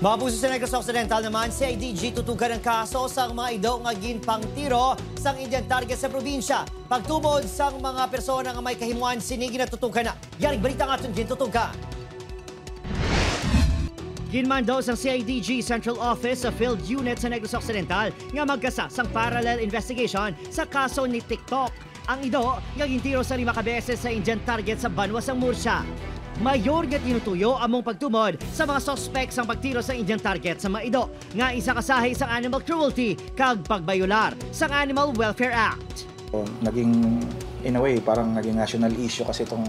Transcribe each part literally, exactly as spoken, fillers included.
Mga puso, sa Negros Occidental naman, C I D G tutugan ang kaso sang mga ido nga ginpangtiro sang Indian target sa probinsya. Pagtumod sang mga persona nga may kahimuan sini ginatutukan na. Yari balita nga aton gintutukan. Ginmando sang C I D G Central Office sa Field Unit sa Negros Occidental nga magkasa sang parallel investigation sa kaso ni TikTok, ang ido nga gintiro sa lima ka beses sa Indian target sa banwa sang Murcia. Mayor nga tinutuyo among pagtumod sa mga suspek sang pagtiro sa Indian target sa mga ido nga isa ka sahi sang animal cruelty kag pagbayolar sang Animal Welfare Act. So, naging, in a way, parang naging national issue kasi itong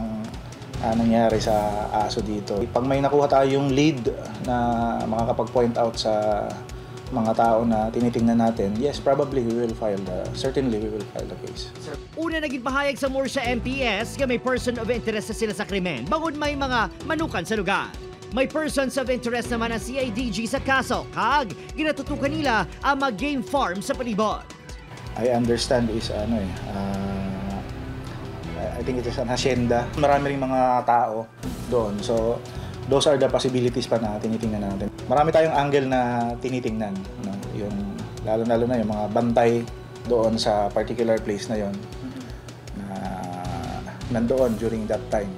ah, nangyari sa aso dito. Pag may nakuha tayong lead na makakapag-point out sa mga tao na tinitingnan natin, yes, probably we will file the, certainly we will file the case. Una, naging pahayag sa Murcia M P S nga may person of interest na sila sa krimen bangod may mga manukan sa lugar. May persons of interest naman ang C I D G sa kaso kag ginatutukan nila ang mga game farm sa palibot. I understand is ano eh, ah, I think it is an hacienda. Marami ring mga tao doon. So, those are the possibilities pa na tinitingnan natin. Marami tayong angle na tinitingnan, no? Yung, lalo-lalo na yung mga bantay doon sa particular place na yon na nandoon during that time.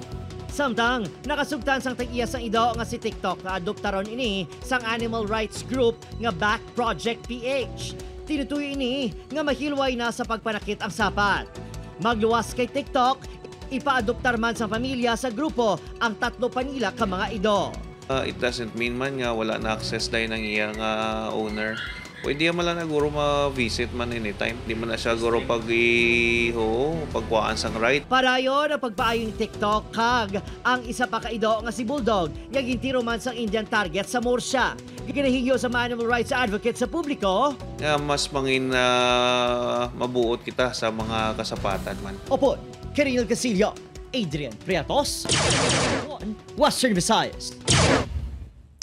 Samtang, nakasugtan sang tag-iya sang ido nga si TikTok nga adoptaron ini sang animal rights group nga Back Project P H. Tinutuyo ini nga mahilway na sa pagpanakit ang sapat. Magluwas kay TikTok, ipaadoptar man sang pamilya sa grupo ang tatlo pa nila ka mga ido. Uh, it doesn't mean man nga wala na access dahil ang iya nga owner. Pwede man lang naguro ma-visit man anytime. Di man na siya guro pag i-, ho, pagkuhaan sang right. Padayon ang pagpaayo ni TikTok kag ang isa pa ka ido nga si Bulldog nga gintiro man sang Indian target sa Murcia. Ginahingyo sa mga animal rights advocate sa publiko. Nga mas mangin ah, mabuot kita sa mga kasapatan man. Upod, Kerinel Castillo, Adrian Priatos, Western Visayas.